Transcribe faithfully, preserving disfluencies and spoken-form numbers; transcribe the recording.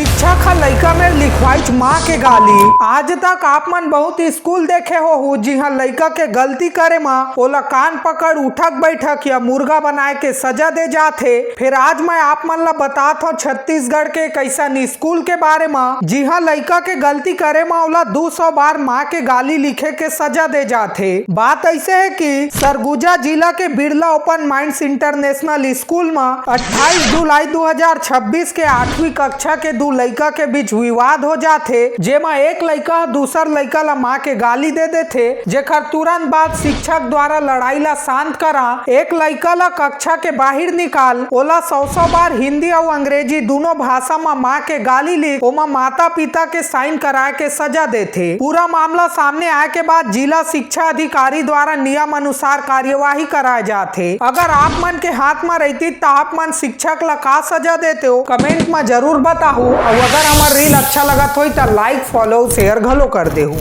शिक्षक ह लइका मेर लिखवाइच माँ के गाली। आज तक आप मन बहुत स्कूल देखे होहू, जिहां लइका के गलती करे म ओला कान पकड़ उठक बैठक या मुर्गा बनाए के सजा दे जाथे। फिर आज मैं आप मन ला बतात हूँ छत्तीसगढ़ के एक ऐसन स्कूल के बारे म, जिहां लइका के गलती करे म ओला दो सौ बार माँ के गाली लिखे के सजा दे जाथे। बात ऐसे है कि सरगुजा जिला के Birla open minds international school म अट्ठाईस जुलाई दो हज़ार छब्बीस के आठवीं कक्षा के दू लइका के बीच विवाद हो जाथे, जेमा एक लइका ह दूसर लइका ला माँ के गाली दे देथे, जेकर तुरंत बाद शिक्षक द्वारा लड़ाई ला शांत करा एक लइका ला कक्षा के बाहिर निकाल ओला सौ सौ बार हिंदी अउ अंग्रेजी दूनों भाषा म माँ के गाली लिख ओमा माता पिता के साइन कराए के सजा देथे। पूरा मामला सामने आए के बाद जिला शिक्षा अधिकारी द्वारा नियम अनुसार कार्यवाही कराए जाथे। अगर आप मन के हाथ म रहितिस त आप मन शिक्षक ला का सजा देतेव, कमेंट म जरूर बताहू। अउ अगर हमर रील अच्छा लगत होही त लाइक, फॉलो, शेयर घलो कर देहू।